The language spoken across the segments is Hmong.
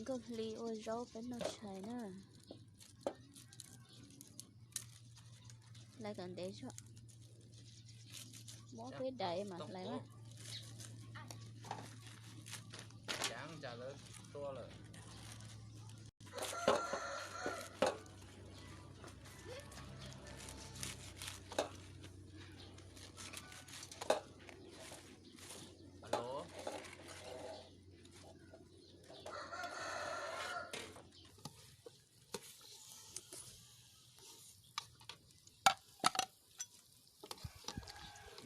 Kawg hli ua zaub peb noj tshais na. Hlais kom ntev zog. Muab peb daim mas hlais mas.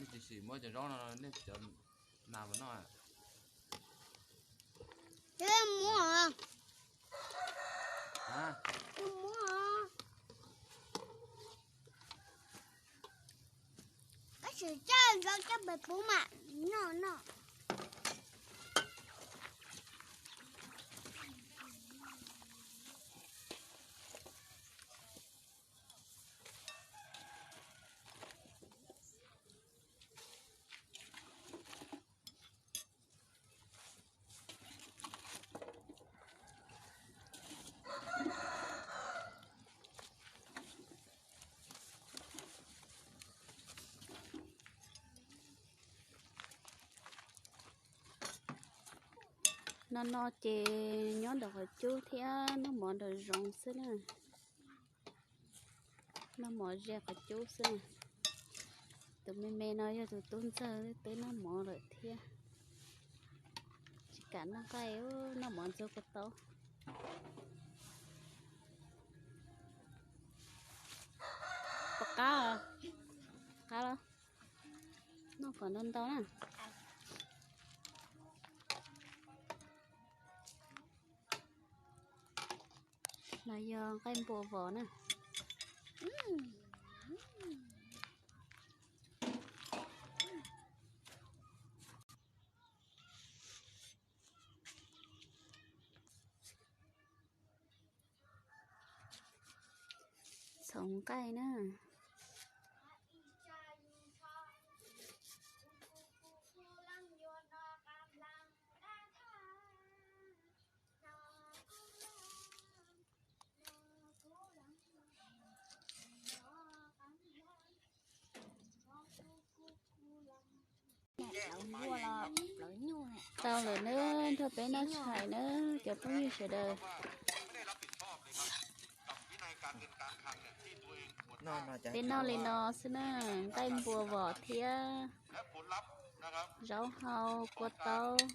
Nej tsis sim muab cov zaub no, nej cov nas mus noj. Muab, muab. Koj sim coj zaub coj pem pub mam noj noj. No no ces nyob nraum qhov cub thiab noj mov nraum zoov xwb na. Noj mov ze qhov cub xwb na. Tus me me no yog tus tub ntxawg, twb noj mov lawm thiab. Tsis kam noj nqaij, noj mov ntxuag kua taub. Puas qab? Qab los? Noj kom ntau ntau na. Los yog nqaij npua vos na. Txhoov nqaij na. Tau lawm nawb, nrog peb noj tshais nawb cov phooj ywg sawv daws. Peb noj li no xwb na, nqaij npua vos thiab zaub hau kua taub.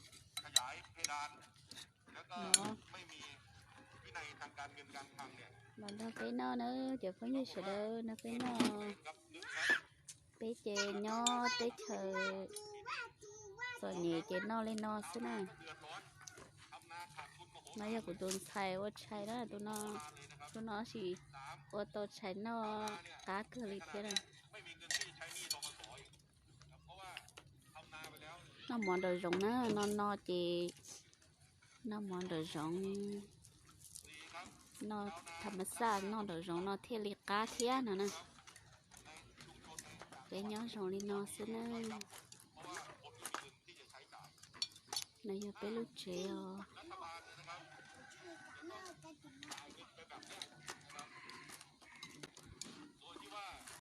No, los nrog peb noj nawb cov phooj ywg sawv daws, nrog peb noj. Peb ces nyob teb chaws txom nyem ces noj li no xwb na. No yog kuv tus ntxhais ua tshais na, tus no, tus no sis ua tau tshais noj qab kawg li thiab na. Noj mov nraum zoov na, no no ces noj mov nraum zoov, noj tham mas xaj noj nraum zoov no thiaj li qab thiab no na. Peb nyob zoo li no xwb na. No yog peb lub tsev os.